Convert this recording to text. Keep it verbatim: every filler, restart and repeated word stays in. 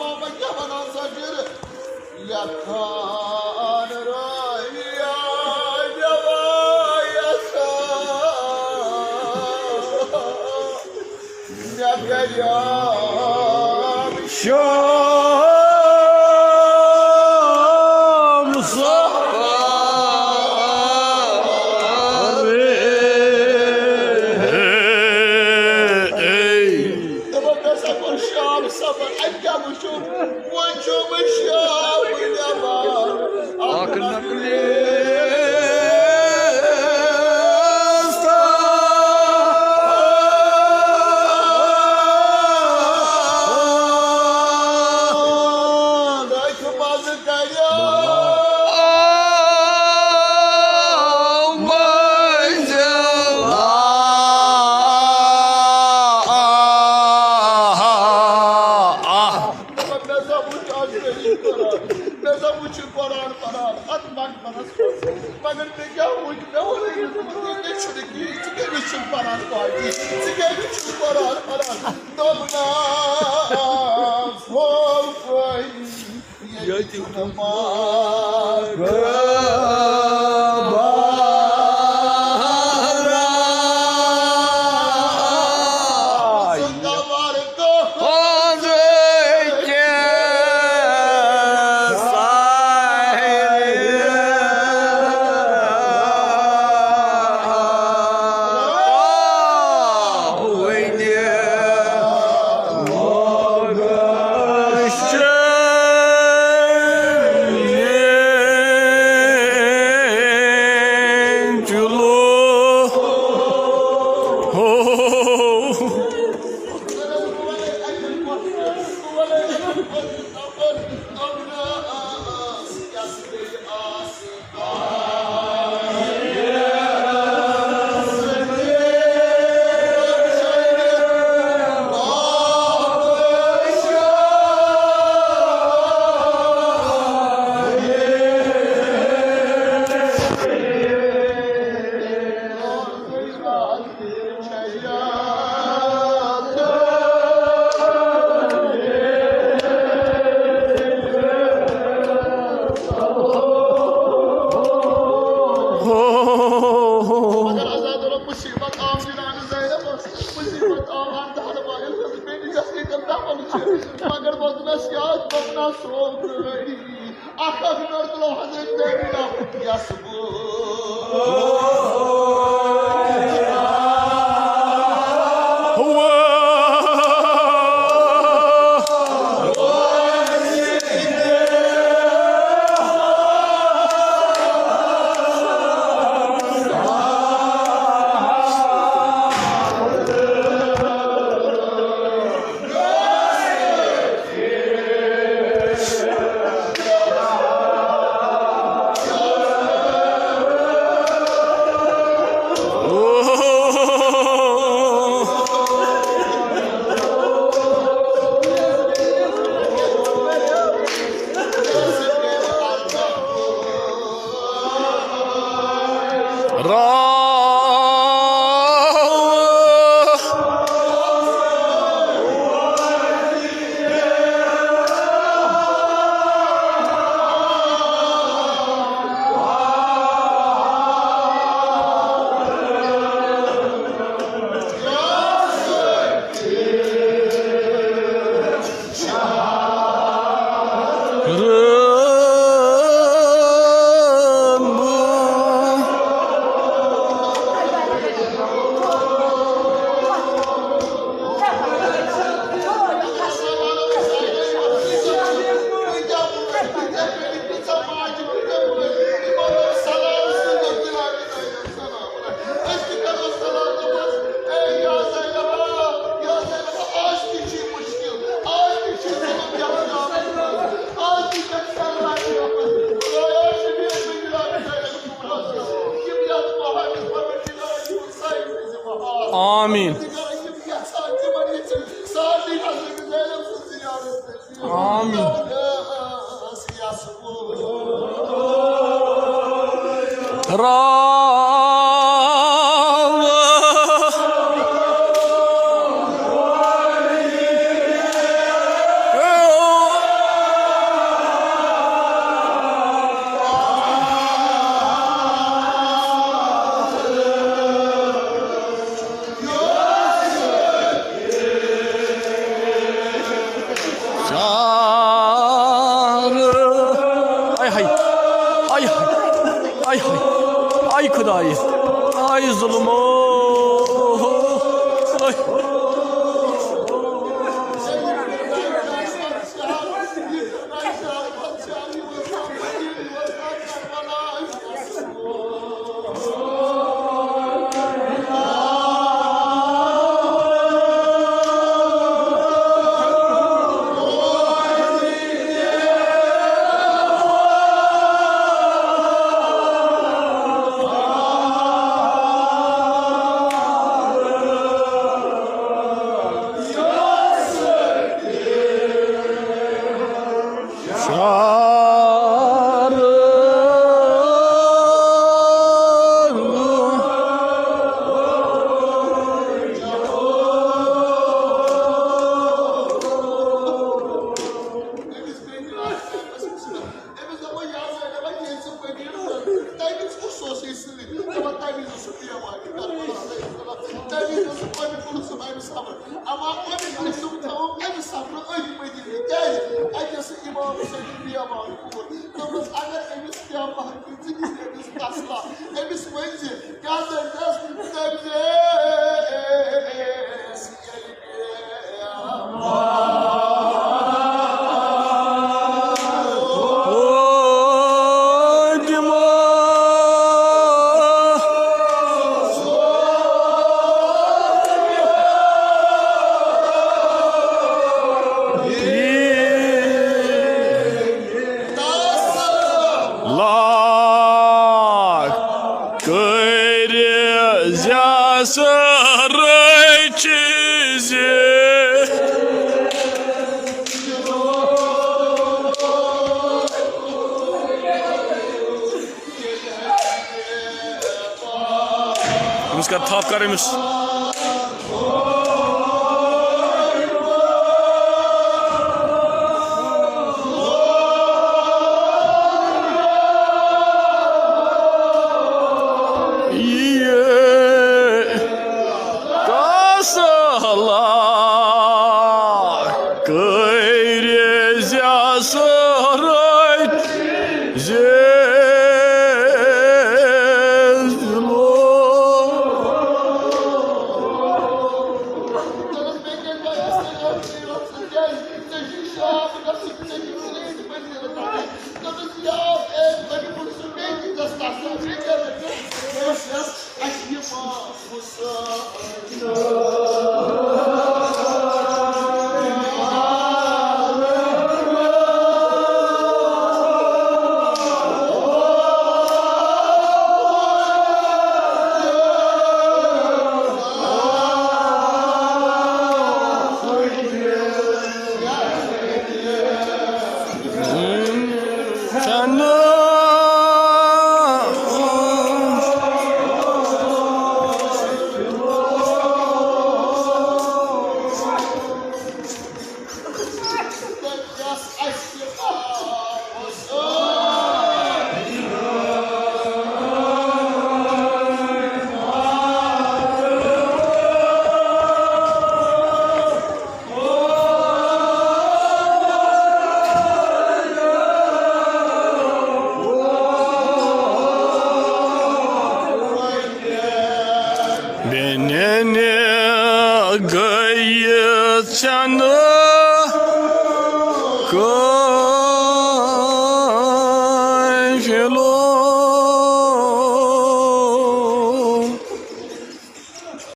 بابا کیٛاہ وَنان سۄ جِر؟ یَتھ خان رٲوِیا جَوایَس۔ مےٚ کَریام شام سحر۔ دوٚپُن، مےٚ سا کوٚر شام صبر، اَتہِ کیٛاہ وٕچھُم؟ وۄنۍ چھُم شام نٮ۪بر اَکھ نقلِ مےٚ سا وٕچھ آز ذٔلیٖل قرآن، مےٚ سا وٕچھ یہِ قرآن پران اَتھ مقبرس منٛز۔ مگر مےٚ کیٛاہ وٕچھ؟ مےٚ ووٚن أمِس دوٚپمَس، "ییٚتہِ چھُنہٕ کِہیٖنۍ، ژٕ کیٛاہ وٕچھُن قرآن پاکی؟ ژٕ کیٛاہ وٕچھُن قرآن پران؟" دوٚپنَس، "ہو پٲنۍ۔" ییٚتہِ مگر عزت اللہ مصیبت آو جناب زینبس، مصیبت آو ہر دار باغن ہٕنٛز بیٚنہِ یۄس ییٚتٮ۪ن دفن چھِ۔ مگر ووٚنُس یاد، دوٚپنس سوگٲری۔ اکھ اکھ نر تُلو حضرت زینب یس بہٕ آمین۔ آمین۔ آیہِ، آیہِ ظُلمو۔ أمِس دَپان، "یَزَے، دَپان، ییٚلہِ ژٕ پٔتِم تَمہِ وِزِ کُس اوس یہِ سۭتۍ؟" دَپان، "تَمہِ وِزِ اوس سُہ بیمار، یہِ کَرٕ بہٕ علیہ السلام۔ تَمہِ وِزِ اوس سُہ پَنٕنۍ پوٚرُس صٲب اَمہِ صبر۔ اَما اَمہِ وِزِ تھوٚو أمِس صبر أتھۍ مٔدیٖنہٕ۔ کیٛازِ؟ اَتہِ ٲس اِمام حُسین بیمار کوٗر۔ دوٚپمَس، اگر أمِس بیمار کُنہِ ژٕ دِکھ أمِس تسلا۔ أمِس ؤنۍ زِ، کیٛاہ دٔلیٖل ٲس؟ دٔپۍ زِ، لاکھ کٔرۍ زیاسہٕ رٔچھِ زِ۔ أمِس کر تھپھ کر أمِس۔ یہِ تسلا کٔرۍ زیاسہٕ رٔچھِ زِ۔ بیٚنٮ۪ن گٔیہِ ژٮ۪نہٕ